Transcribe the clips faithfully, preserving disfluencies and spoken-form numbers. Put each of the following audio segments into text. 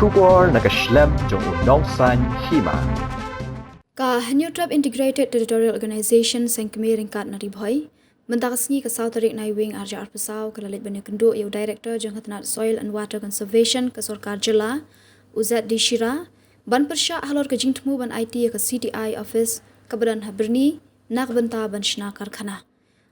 Khubor na ka shlem jong u nongsan hima. Ka Hynñiewtrep Integrated Territorial Organization Seng Kmie ryngkat na Ri Bhoi, mynta ka sngi ka saw tarik Naiwieng arhajar arphew saw, ka la leit ban ïakynduh ïa u Director jong ka tnat Soil and Water Conservation ka Sorkar Jylla, u Z D Shira, ban pyrshah halor ka jingthmu ban aiti ïa ka C T I office kaba don ha Byrni, na ka bynta ban shna karkhana.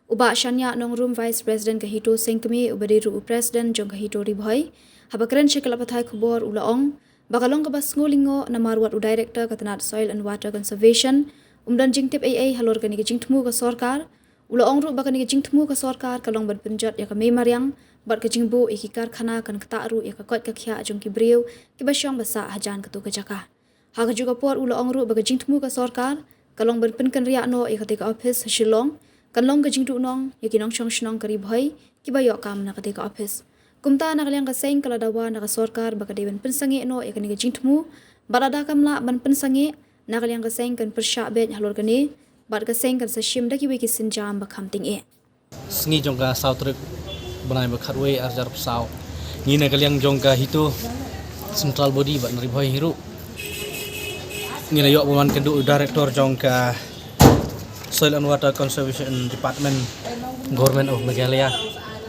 U Bah Shaniah Nongrum, Vice President ka HITO Seng Kmie, uba dei ruh u President jong ka HITO Ri Bhoi, haba kren sha ki lad pathai khubor u la ong ba ka long kaba sngewlyngngoh namar wat u Director ka tnat Soil and Water Conservation um don jingtip ei ei halor kane ka jingthmu ka sorkar. U la ong ruh ba kane ka jingthmu ka sorkar ka long ban pynjot ïa ka mei mariang bad ka jingbuh ïa ki karkhana, kan ktah ruh ïa ka koit ka khiah jong ki briew kiba shong ba sah hajan kato ka jaka. Ha kajuh ka por u la ong ruh ba ka jingthmu ka sorkar ka long ban pynkynriah noh ïa katei ka office ha Shillong, kan long ka jingduhnong ïa ki nongshong shnong ka Ri Bhoi kiba ïoh kam na katei ka office. Kumta, na ka liang ka seng ka la dawa na ka sorkar ba ka dei ban pynsangeh noh ïa kane ka jingthmu, bad lada kam lah ban pynsangeh, na ka liang ka seng kan pyrshah beit halor kane, bad ka seng kan sa shim da kiwei ki sienjam ba kham tyngeh. Sngi jong ka saw tarik bnai ba khatwei arhajar arphew saw, ngi na ka liang jong ka HITO Central Body bad na Ri Bhoi hi ruh ngi la ïoh ban wan kynduh u Director jong ka Soil and Water Conservation Department, Government of Meghalaya,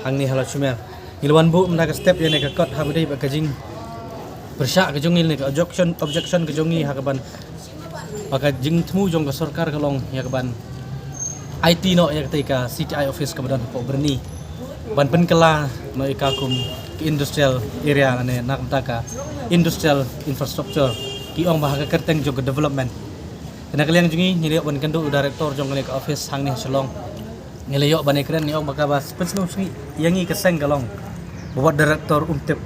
hangne ha Lhokseumawe. Ngi la wan buh mynta ka step ïa kane ka kot haba dei bad ka jingpyrshah ka jong ngi, ne ka objection, objection ka jong ngi ha kaban ba ka jingthmu jong ka sorkar ka long ïa kaban aiti noh ïa katei ka C T I office kaba don hapoh Byrni, ban pynkylla noh ïa ka kum ka industrial area, ne na ka bynta ka industrial infrastructure, ki ong ba ha ka kyrteng jong ka development. Te na ka liang jong ngi, ngi la ïoh ban kynduh u Director jong kane ka office hangne ha Shillong. Ngi la ïoh ban ïakren, ngi ong ba kaba pynsngewsih ïa ngi ka seng ka long ba wat Director um tip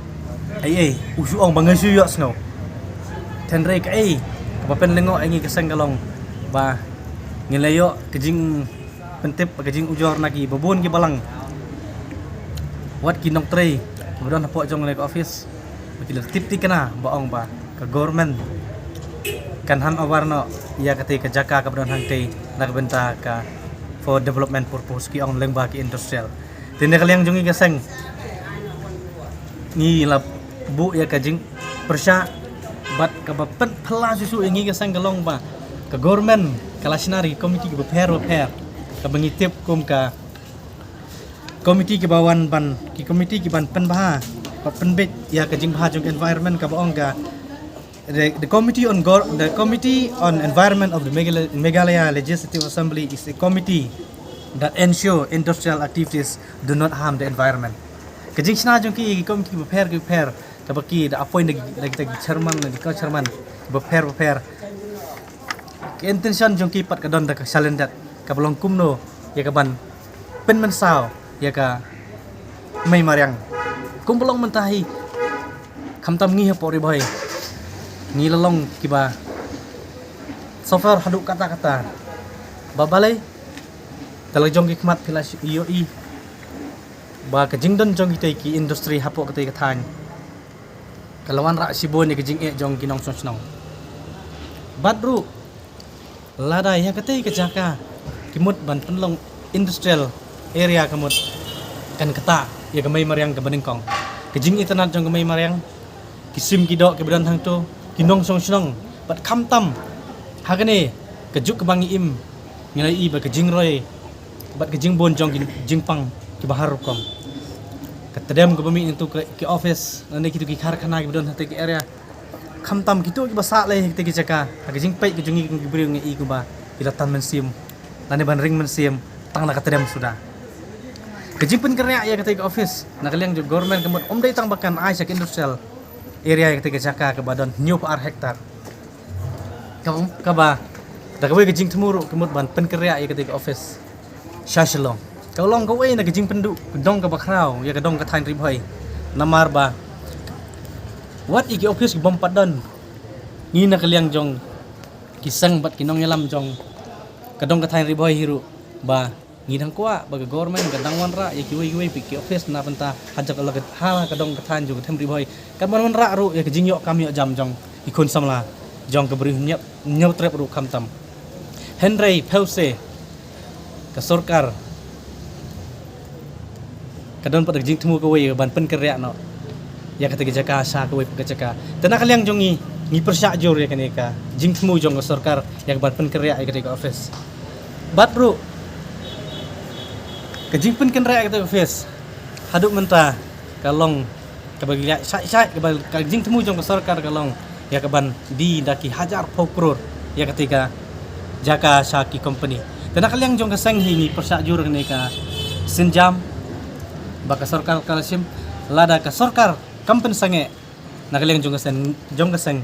ei ei, u shu ong ba nga shu ïohsngew. Hynrei kaei kaba pynlyngngoh ïa ngi ka seng ka long ba ngi la ïoh ka jingpyntip, ka jingujor na kiba bun ki balang, wat ki nongtrei ba don hapoh jong kane ka office, ba ki la tip thikna ba ong ba ka government kan hand over noh ïa katei ka jaka kaba don hangtei na ka bynta ka for development purpose, ki ong lyngba ki industrial. Te na ka liang jong ngi ka seng, ngi la buh ïa ka jingpyrshah, bad kaba pynphylla shuh shuh ïa ngi ka seng ka long ba ka government ka la shna da ki komiti kiba pher ba pher, kaba ngi tip kum ka komiti kiba wan ban, ki komiti kiban pynbha bad pynbeit ïa ka jingbha jong environment, kaba ong ka the, the committee on Gor-, the Committee on Environment of the Meghalaya, Meghalaya Legislative Assembly is a committee that ensure industrial activities do not harm the environment. Ka jingshna jong ki, ki komiti kiba pher kiba pher, kaba ki da appoint da ki, da ki chairman, da ki co-chairman ba pher ba pher, ka intention jong ki pat ka don da ka shalyndet, kaba long kumno ïa kaban pynmynsaw ïa ka mei mariang. Kumba long mynta hi, khamtam ngi hapoh Ri Bhoi, ngi la long kiba suffer haduh katta katta. Ba balei? Te la jong ki khmat phi la ïohi ba ka jingdon jong kitei ki industry hapoh katei ka thaiñ ka la wanrah shibun ïa ka jingeh jong ki nongshong shnong. Bad ruh, lada ïa katei ka jaka ki mut ban pynlong industrial area ka mut, kan ktah ïa ka mei mariang kaba nyngkong. Ka jingitynnad jong ka mei mariang, ki sim ki doh kiba don hangto, ki nongshong shnong, bad khamtam ha kane ka juk kaba ngi im, ngi la ïohi ba ka jingroi bad ka jingbun jong ki jingpang kiba har rukom. Ka tdem kaba mih na kito ki office, lane kito ki karkhana kiba don ha kito ki area, khamtam kito kiba sah lei ha kito ki jaka, ha ka jingpeit ka jong ngi kum ki briew ngi ïohi kumba ki la tan mynsiem lane ban ring mynsiem tang na ka tdem suda. Ka jingpynkynriah ïa kito ki office na ka liang jong government ka mut ym dei tang ba kan ai sha ka industrial area ïa kito ki jaka kaba don hynñiewphew ar hektar. Kaba, kaba da kawei ka jingthmu ruh ka mut ban pynkynriah ïa katei ka office sha Shillong. Ka long kawei na ka jingpynduh ka dong kaba khraw ïa ka dong ka thaiñ Ri Bhoi. Namar ba wat ïa ki office kibym pat don, ngi na ka liang jong ki seng bad ki nongïalam jong ka dong ka thaiñ Ri Bhoi hi ruh ba ngi dang kwah ba ka government ka dang wanrah ïa kiwei kiwei pat ki office na bynta ha jaka la ka, ha ka dong ka thaiñ jong ka them Ri Bhoi. Kan ban wanrah ruh ïa ka jingïoh kam ïoh jam jong ki khun samla jong ka Bri Hynñiewtrep ruh khamtam. Hynrei phewse ka sorkar ka don pat ka jingthmu kawei ban pynkynriah noh ïa kata ka jaka sha kawei pat ka jaka. Te na ka liang jong ngi, ngi pyrshah jur ïa kane ka jingthmu jong ka sorkar ïa ka ban pynkynriah ïa kata ka office. Bad ruh ka jingpynkynriah ïa kata ka office haduh mynta ka long kaba ngi ïa shai shai kaba ka jingthmu jong ka sorkar ka long ïa ka ban die da ki hajar phew klur ïa kata ka jaka sha ki company. Te na ka liang jong ka seng hi ngi pyrshah jur kane ka sienjam ba ka sorkar ka la shim, lada ka sorkar kam pynsangeh na ka liang jong ka seng, jong ka seng,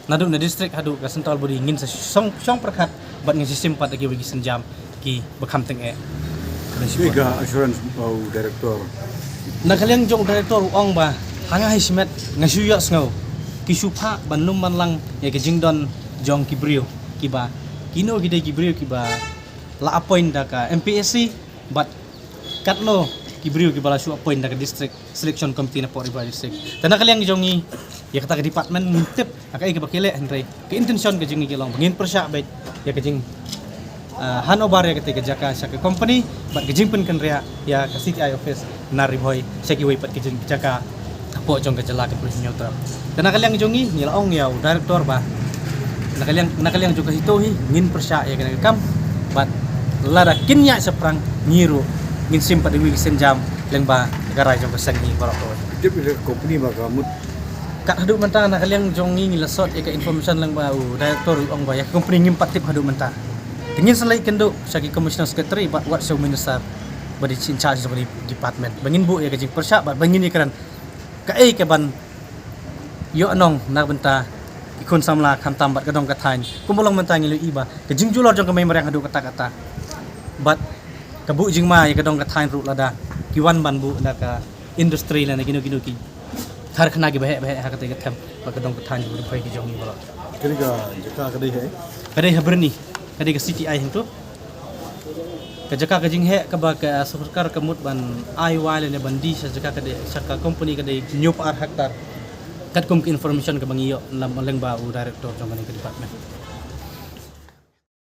naduh na district haduh ka central body, ngin sa shong, shong pyrkhat bad ngin sa shim pat da kiwei ki sienjam kiba kham tyngeh. Ka dei shi Phi ka assurance, uh, u director. Na ka liang jong u director u ong ba ha nga hi shimet nga shu ïohsngew ki shu phah ban lum ban lang ïa ka jingdon jong ki briew kiba, kino ki dei ki briew kiba la appoint da ka M P S C bad katno ki briew kiba la shu appoint da ka district selection committee na pdeng Ri Bhoi district. Te na ka liang jong ngi ïa kata ka department ngim tip ha kaei kaba ki leh, hynrei ka intention ka jong ngi ka long ba ngin pyrshah beit ïa ka jing, ah, hand over ïa kata ka jaka sha ka company bad ka jingpynkynriah ïa ka C T I office na Ri Bhoi sha kiwei pat ki jing-, jaka hapoh jong ka jylla ka Pyrshah Hynñiewtrep. Te na ka liang jong ngi ngi la ong ïa u director ba na ka liang, na ka liang jong ka HITO hi ngin pyrshah ïa kane ka kam bad lada kin ïaid shaphrang ngi ruh ngin shim pat da kiwei ki sienjam lyngba ka rai jong ka seng hi baroh kawei. Tip ïa ka company ba ka mut. Kat haduh mynta na ka liang jong ngi ngi la sot ïa ka information lyngba u director u ong ba ïa ka company ngim pat tip haduh mynta. Te ngin sa leit kynduh sha ki commissioner secretary bad wat sha u minister ba dei in charge jong ka department ba ngin buh ïa ka jingpyrshah bad ba ngin ïakren kaei ka ban ïoh nong na ka bynta ki khun samla khamtam bad ka dong ka thaiñ. Kumba long mynta ngi la ïohi ba ka jingjulor jong ka mei mariang haduh katta katta bad ka buh jingma ïa ka dong ka thaiñ ruh lada ki wan ban buh na ka industry lane kino kino ki karkhana kiba heh ba heh ha kata ka them bad ka dong ka thaiñ jong ngi baroh. Kane ka jaka ka dei heh? Ka dei ha Byrni, ka dei ka C T I hangto. Ka jaka ka jingheh kaba ka sorkar ka mut ban ai wai lane ban die sha jaka ka dei, sha ka company ka dei hynñiew phew ar hektar. Katkum ka information kaba ngi ïoh na lyngba u director jong kane ka department.